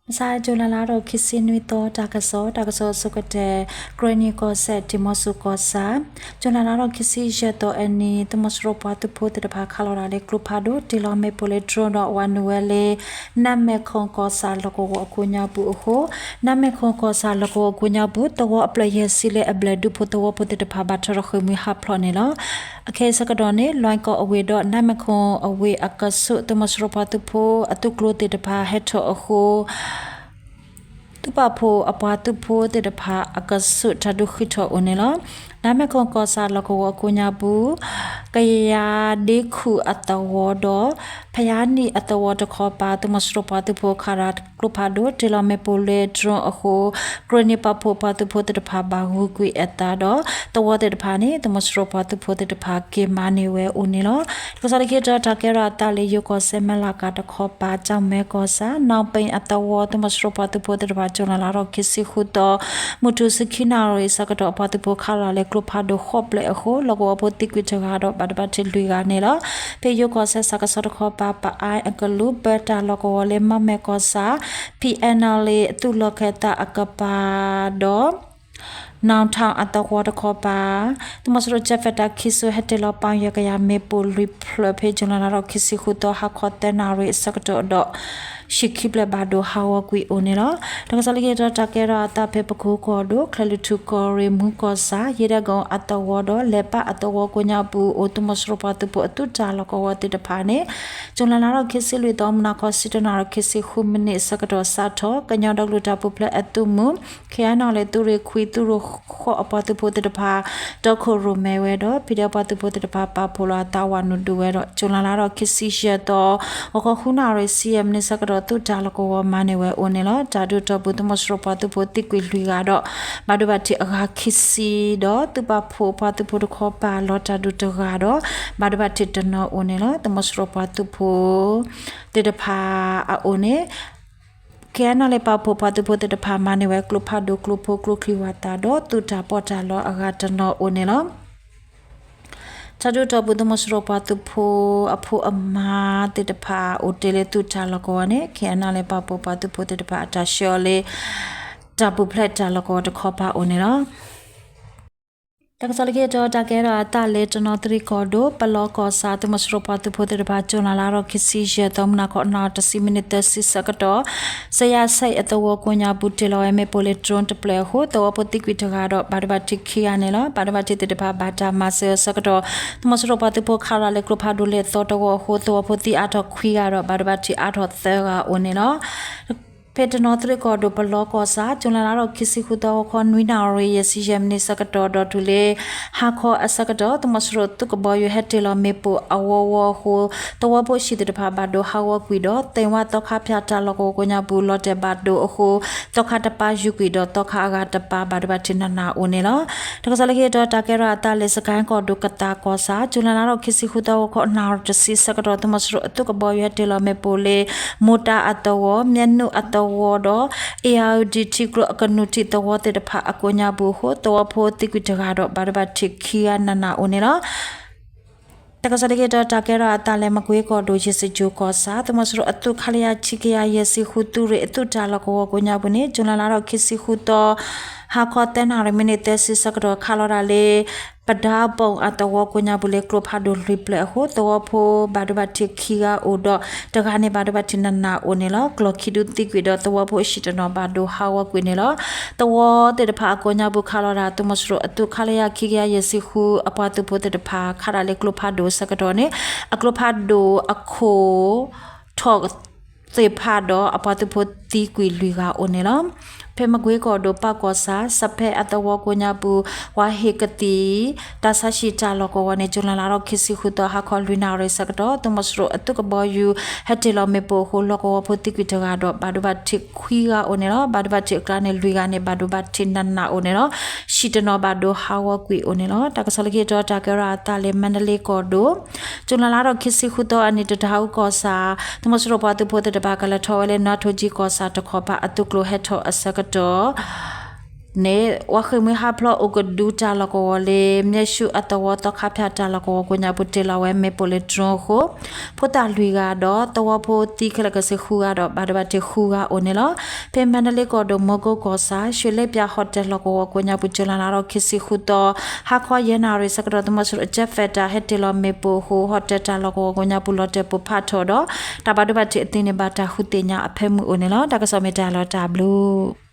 မဆါ ကၠူၤလဲလါထီၣ်ခံဆံနွံသီ တၢ်ကစီၣ်, တၢ်ကစီၣ်အဆိကတၢၢ်, ကရ့ၣ်နံၣ်ကီၢ်စဲၣ် ဒံၣ်မီၣ်စူၣ်ကီၢ်ဆၣ်, ကၠူၤလဲလါထီၣ်ခံဆံယဲၢ်သီအနံၤ သုးမီၤစိရိၤပှၤသုးဖိသ့ၣ်တဖၣ်ခးလီၤတၢ်လၢကျိဖးဒိၣ် တ့ၢ်လီၤမ့ၣ်ပိၢ်လၢ drone ဒီးဝၤနုာ်ဝဲလၢ နါမဲာ်ခိၣ်ကီၢ်ဆၣ်လီၢ်ကဝီၤအကိးညါပူၤအဃိ, နါမဲာ်ခိၣ်ကီၢ်ဆၣ်လီၢ်ကဝီၤအကိးညါပူၤ သဝီအဖျၢၣ်ယဲၢ်ဆံလၢအဘျဲၣ်ဒူဖိသဝီဖိသ့ၣ်တဖၣ် ဘၣ်ထီၣ်ထီၣ်ဃ့ၢ်မှံဟးဖျိးန့ၣ်လီၤ. အခဲအံၤဆၢကတီၢ်န့ၣ် လွဲၢ်ကီၢ်အဝ့ၢ်ဒီး နါမဲာ်ခိၣ်အဝ့ၢ်အကဆူး သုးမီၤစိရိၤပှၤသုးဖိအသုးကျိၤသ့ၣ်တဖၣ်ဟဲထီၣ်အဃိ သုးပာ်ဖှိၣ်အပှၤသုးဖိသ့ၣ်တဖၣ်အကဆူး တၢ်ဒုးဃံးထီၣ်အိၣ်န့ၣ်လီၤ. နါမဲာ်ခိၣ်ကီၢ်ဆၣ်လီၢ်ကဝီၤအကိးညါပူၤ ကယၤဒ့ခူၣ်အသဝီဒီး ဖယါနံၣ်အသဝီတခီပၤ သုးမီၤစိရိၤပှၤသုးဖိခးတၢ်ကျိဖးဒိၣ် တ့ၢ်လီၤမ့ၣ်ပိၢ်လၢ drone အဃိ ကရ့ၣ်နံၣ်ပာ်ဖှိၣ်ပှၤသုးဖိသ့ၣ်တဖၣ်ဘၣ်ဂုာ်ကွံာ်အသးဒီး သဝီသ့ၣ်တဖၣ်န့ၣ် သုးမီၤစိရိၤပှၤသုးဖိသ့ၣ်တဖၣ်က့ၤမၤန့ၢ်ဝဲအိၣ်န့ၣ်လီၤ. တၢ်ကစီၣ်လၢခံတီၤ တၢ်ကဲထီၣ်အသးလၢယိၤကီၢ်စဲၣ် မဲၢ်လးကၤတခီပၤ ကၠီၣ်မဲကီၢ်ဆၣ် နီၣ်ပဲၣ်အသဝီ သုးမီၤစိရိၤပှၤသုးဖိသ့ၣ်တဖၣ် ကၠူၤလဲလါထီၣ်ခံဆံဃုသီ မုၢ်ထူၣ်ဆံခံနၣ်ရံၣ်အဆၢကတီၢ် အပှၤသုးဖိခးလီၤလၢကျိဖးဒိၣ်ဃိးဖျၢၣ်အဃိ လီၢ်ကဝီၤဖိသံကွံာ်တဂၤဒီး ဘၣ်ဒိဘၣ်ထံးလွံၢ်ဂၤန့ၣ်လီၤ. ဖဲယိၤကီၢ်စဲၣ် စကစ တခီပၤ ပအါအကလုာ် ပၢတၢ်လီၢ်ကဝီၤလၢ မၢ်မဲၢ်ကီၢ်ဆၣ် PNLA အသုးလီၢ်ခၢၣ်သးအကပၤဒီး နီၣ်ထၣ်အသဝီတခီပၤ သုးမီၤစိရိၤ jet fighter ခံစိၤ ဟဲတ့ၢ်လီၤပီၣ်ယဲၢ်ကယၤမ့ၣ်ပိၢ်လွံၢ်ဖျၢၣ် ဖဲ ကၠူၤလဲလါထီၣ်ခံဆံဃုသီ ဟါခီသၢနၣ်ရံၣ်အဆၢကတီၢ်ဒီး ဟံၣ်ခံဖျၢၣ်ဘၣ်ဒိဟးဂီၤကွံာ်အိၣ်န့ၣ်လီၤ. တၢ်ကစီၣ်လၢခံတီၤ တၢ်ကဲထီၣ်အသးဖဲ ပကိကီၢ်ဒိၣ် ချဲးလွီၢ်ထူၣ်ကီၢ်ရ့ၣ် မူကီၢ်ဆၣ် ယ့ဒဲကီၢ်အသဝီဒီး လဲၤပာ်အသဝီကိးညါပူၤအိၣ် သုးမီၤစိရိၤပှၤသုးဖိအသုးတၢ်လီၢ်ကဝီၤသ့ၣ်တဖၣ်န့ၣ် ကၠူၤလဲလါထီၣ်ခံဆံလွံၢ်သီ မုၢ်နၤခီ ဆံတၢနၣ်ရံၣ် ခံဆံဃုမံးနံးအဆၢကတီၢ် စးထီၣ် ကညီဒီကလုာ်တၢ်ပူၤဖျဲးအသုးမုၢ် KNLA သုးရ့ၣ်ခွံ သုးရ့ၣ်ဃိးအပှၤသုးဖိသ့ၣ်တဖၣ် တီခိၣ်ရိၣ်မဲဝဲဒီး ဖံးဒဲးပှၤသုးဖိသ့ၣ်တဖၣ် ပာ်ဖှိၣ်လီၤအသးဝၤနုာ်ဒုးဝဲဒီး ကၠူၤလဲလါထီၣ်ခံဆံယဲၢ်သီ ဂီၤခီဃုနၣ်ရံၣ် ဆံယဲၢ်မံးနံးအဆၢကတီၢ် သုးတၢ်လီၢ်ကဝီၤမၤန့ၢ်ဝဲအိၣ်န့ၣ်လီၤ. တၢ်ဒုးတီၢ်ပူၤ သုးမီၤစိရိၤပှၤသုးဖိသံကွံာ်လွံၢ်ဂၤဒီး ဘၣ်ဒိဘၣ်ထံးအဂၤခံဆံဒီး သုးပာ်ဖှိၣ်ပှၤသုးဖိတခီပၤလီၤတၢ်ဒုးတဂၤဒီး ဘၣ်ဒိဘၣ်ထံးတနီၤအိၣ်န့ၣ်လီၤ. သုးမီၤစိရိၤပှၤသုးဖိသ့ၣ်တဖၣ်အအိၣ်န့ၣ် KNLA ပာ်ဖှိၣ်ပှၤသုးဖိသ့ၣ်တဖၣ်မၤန့ၢ်ဝဲ ကျိဖးဒိၣ်ကျိဖိကျိချံဝၤသးဒီး သုးတၢ်ပီးတၢ်လီအဂၤတနီၤအိၣ်န့ၣ်လီၤ. တၢ်ဒုးတီၢ်ပူၤ သုးမီၤစိရိၤပှၤသုးဖိအဖိအမါသ့ၣ်တဖၣ် အိၣ်တ့ၢ်လၢသုးတၢ်လီၢ်ကဝီၤန့ၣ် KNLA ပာ်ဖှိၣ်ပှၤသုးဖိသ့ၣ်တဖၣ်အတၢ်ဆှၢအီၤလၢ တၢ်ပူၤဖျဲးတၢ်လီၢ်ကဝီၤတခီပၤအိၣ်န့ၣ်လီၤ. တၢ်ကစီၣ်လၢခံတီၤ တၢ်ကဲထီၣ်အသးလၢတနီသရံၣ်ကီၢ်ဒိၣ် ပလီကီၢ်ဆၣ် သုးမီၤစိရိၤပှၤသုးဖိသ့ၣ်တဖၣ် ကၠူၤလဲလါထီၣ်ခံဆံယဲၢ်သီ မုၢ်နၤခီ နၣ်ရံၣ်တဆံမံးနံးသၢဆံဆၢကတီၢ် စယါဆဲးအသဝီကိးညါပူၤ တ့ၢ်လီၤဝဲမ့ၣ်ပိၢ်လၢ drone တဖျၢၣ်အဃိ သဝီဖိသံကွံာ်တဂၤဒီး ဘၣ်ဒိဘၣ်ထံးခံဂၤန့ၣ်လီၤ. ဘၣ်ဒိဘၣ်ထံးသ့ၣ်တဖၣ် ဘၣ်တၢ်မၤစၢၤအဆၢကတီၢ် သုးမီၤစိရိၤပှၤသုးဖိခးလီၤလၢကျိဖးဒိၣ်လၢအသီတဝီအဃိ သဝီဖိသံအါထီၣ်ခွံဂၤဒီး ဘၣ်ဒိဘၣ်ထံးအါထီၣ်သၢဂၤအိၣ်န့ၣ်လီၤ. ဖဲတနီသရံၣ်ကီၢ်ဒိၣ် ပလီကီၢ်ဆၣ် ကၠူၤလဲလါထီၣ်ခံဆံဃုသီ ဂီၤခီနွံနၣ်ရံၣ် ယဲၢ်ဆံယဲၢ်မံးနံးဆၢကတီၢ်ဒီးတုၤလၢ ဟါခီအဆၢကတီၢ် သုးမီၤစိရိၤသုးကဘီယူၤဟဲတ့ၢ်လီၤမ့ၣ်ပိၢ်အဝီဝီအဃိ သဝီဖိဟံၣ်သ့ၣ်တဖၣ်ဘၣ်ဒိဟးဂီၤကွံာ်ဒီး သ့ၣ်ဝါသီခါဖၠၣ်တၢ်လီၢ်ကဝီၤကိးညါပူၤ လီၤတဲာ်ဘၣ်ဒိအဃိ သီခါတပၤယူၤကွံာ်ဒီး သီခါအဂၤတပၤ ဘၣ်ဒိဘၣ်ထံးနးနးအိၣ်န့ၣ်လီၤ. တၢ်ကစီၣ်လၢခံတီၤ တၢ်ကဲထီၣ်အသးလၢ စကဲၣ်ကီၢ်ဒိၣ် ကသးကီၢ်ဆၣ် ကၠူၤလဲလါထီၣ်ခံဆံဃုသီ ဂီၤခီနၣ်ရံၣ်တဆံဆၢကတီၢ် သုးမီၤစိရိၤအသုးကဘီယူၤဟဲတ့ၢ်လီၤမ့ၣ်ပိၢ်လၢ မိၢ်တၢ်အသဝီ မၠဲနုာ်အသဝီဒီး အ့ၣ်အါဒံၣ်ထံကျိအကနူၣ်ထံးသဝီသ့ၣ်တဖၣ်အကိးညါပူၤအဃိ သဝီဖိသံကွံာ်တဂၤဒီး ဘၣ်ဒိဘၣ်ထံးခံဂၤနးနးအိၣ်န့ၣ်လီၤ. တၢ်ကစီၣ်လၢခံတီၤ တၢ်ကဲထီၣ်အသးလၢ မကွ့ကီၢ်ဒိၣ် ယ့ၣ်စကၠိၣ်ကီၢ်ဆၣ် သုးမီၤစိရိၤအသုးခလရ ခံကယၤယဲၢ်ဆံဃု သုးရ့ၣ်အသုးတၢ်လီၢ်ကဝီၤကိးညါပူၤန့ၣ် ကၠူၤလဲလါထီၣ်ခံဆံဃုသီ ဟါခီသၢနၣ်ရံၣ်မံးနံးသၢဆံဆၢကတီၢ် ခးလီၤတၢ်လၢ ပဒါဘိၣ်အသဝီကိးညါပူၤလၢကျိဖးဒိၣ်လွံၢ်ဖျၢၣ်အဃိ သဝီဖိဘၣ်ဒိဘၣ်ထံးခံဂၤအိၣ်ဒီး တဂၤန့ၣ် ဘၣ်ဒိဘၣ်ထံးနးနးအိၣ်န့ၣ်လီၤ. ကျိၣ်ခံဒုသံကွံာ်ဒီး သဝီဖိဟံၣ်တနီၤဘၣ်ဒိဟးဂီၤကွံာ်န့ၣ်လီၤ. သဝီသ့ၣ်တဖၣ်အကိးညါပူၤခးလီၤတၢ် သုးမီၤစိရိၤအသုးခလရ ခံကယၤယဲၢ်ဆံဃု အပှၤသုးဖိသ့ၣ်တဖၣ် ခးတၢ်လၢကျိဖးဒိၣ်အဆၢကတီၢ်န့ၣ် အကျိဖးဒိၣ်အခိၣ်ထီၣ် သ့ၣ်ဖးဒီး အပှၤသုးဖိသံကွံာ်လွံၢ်ဂၤအိၣ်န့ၣ်လီၤ. ဖဲမကွ့ကီၢ်ဒိၣ် ပၣ်ကီၢ်ဆၣ် စဖဲအသဝီကိးညါပူၤ ဝါဟ့ၣ်ကသံၣ် တၢ်ဆါဟံၣ်တၢ်လီၢ်ကဝီၤန့ၣ် ကၠူၤလဲလါထီၣ်ခံဆံဃုသီ ဟါခီလွံၢ်နၣ်ရံၣ်ဆၢကတီၢ် သုးမီၤစိရိၤအသုးကဘီယူၤ ဟဲတ့ၢ်လီၤမ့ၣ်ပိၢ်အဃိ လီၢ်ကဝီၤဖိသံကွံာ်တဂၤဒီး ဘၣ်ဒိဘၣ်ထံးခွံဂၤအိၣ်န့ၣ်လီၤ. ဘၣ်ဒိဘၣ်ထံးအကျါန့ၣ် လွံၢ်ဂၤန့ၣ် ဘၣ်ဒိဘၣ်ထံးနးနးအိၣ်န့ၣ်လီၤ. ဟံၣ်တနီၤဘၣ်ဒိဟးဂီၤကွံာ်အိၣ်န့ၣ်လီၤ. တၢ်ကစီၣ်လၢခံတီၤ တၢ်ကဲထီၣ်အသးလၢ မါဒလ့ကီၢ်ဒိၣ် ကၠူၤလဲလါထီၣ်ခံဆံဃုသီအနံၤ တတဟးအူကီၢ်ဆၣ် သုးမီၤစိရိၤပှၤသုးဖိသ့ၣ်တဖၣ် ကလဲၤထီၣ်ဝဲလၢ နါထိၣ်ကၠံကီၢ်ဆၣ်တခီပၤ အသုးကျိၤဟဲထီၣ်အဆၢကတီၢ် န့ၣ် ဝါဃ့ၢ်မှံဟးဖျိးအိၣ်ကဒုတၢ်လီၢ်ကဝီၤလၢ မၠဲၣ်ၡူၣ်အသဝီသီခါဖၠၣ်တၢ်လီၢ်ကဝီၤကိးညါပူၤ တ့ၢ်လီၤဝဲမ့ၣ်ပိၢ်လၢ drone အဃိ ဖိသၣ်လွံၢ်ဂၤဒီး သဝီဖိသံခဲလၢာ်ကဆ့ဃုဂၤဒီး ဘၣ်ဒိဘၣ်ထံးဃုဂၤအိၣ်န့ၣ်လီၤ. ဖဲမါဒလ့ကီၢ်ဒိၣ် မိၢ်ကိၢ်ကီၢ်ဆၣ် ရွှေလင်းပြ ဟိုတယ်လီၢ်ကဝီၤကိးညါပူၤ ကၠူၤလါလါဒီးခံဆံဃုသီ ဟါခီယဲၢ်နၣ်ရံၣ်ဆၢကတီၢ် သုးမီၤစိရိၤ jet fighter ဟဲတ့ၢ်လီၤမ့ၣ်ပိၢ်အဃိ ဟိုတယ်တၢ်လီၢ်ကဝီၤကိးညါပူၤ လီၤတဲာ်ပိၢ်ဖးထီၣ်ဒီး တၢ်ဘၣ်ဒိဘၣ်ထံးအသံန့ၣ် ဘၣ်တၢ်ဃုသ့ၣ်ညါအဖၢမုၢ်အိၣ်န့ၣ်လီၤ. တၢ်ကစီၣ်မ့ၢ်တၢ်လီၤတၢ်ဘျုး